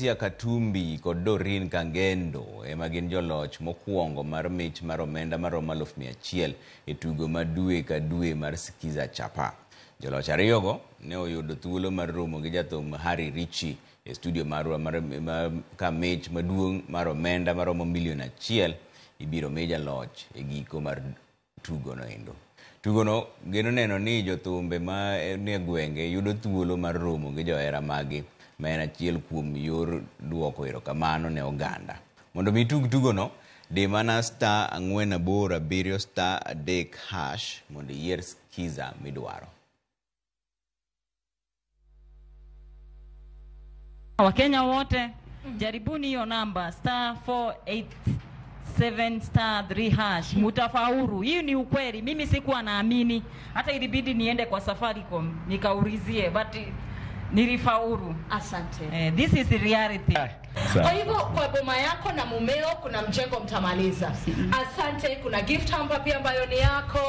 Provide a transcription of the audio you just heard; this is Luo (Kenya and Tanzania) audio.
Patricia Katumbi kod Doreen Kangendo ema gin joloch mokwongo mar mich mar omenda maromo 100,000 e tugo ma dwe ka dwe mar Skiza Chapa. Joloch ariyogo ne oyudo thuolo mar romo gi jathum Harry Ritchie e studio marwa mar, mar, ka mich maduong' mar omenda maromo 1,000,000 ibiro mi jaloch e giko mar tugono endo. Tugono geno neno ni jothumbe ma nie gwenge yudo thuolo mar romo gi johera maggi ma en achiel kuom yor duoko erokamano ne oganda. Mondo mi itug tugono, di mana *487*3# mondo iyier skiza midwaro. Wakenya wote jaribuni hiyo namba *487*3# mutafaulu. Hii ni ukweli, mimi sikuwa naamini, hata ilibidi niende kwa Safaricom nikaulizie, but nilifaulu. Asante. This is reality. Kwa hivyo kwa boma yako na mumeo kuna mjengo mtamaliza. Asante. Kuna gift hamper pia ambayo ni yako.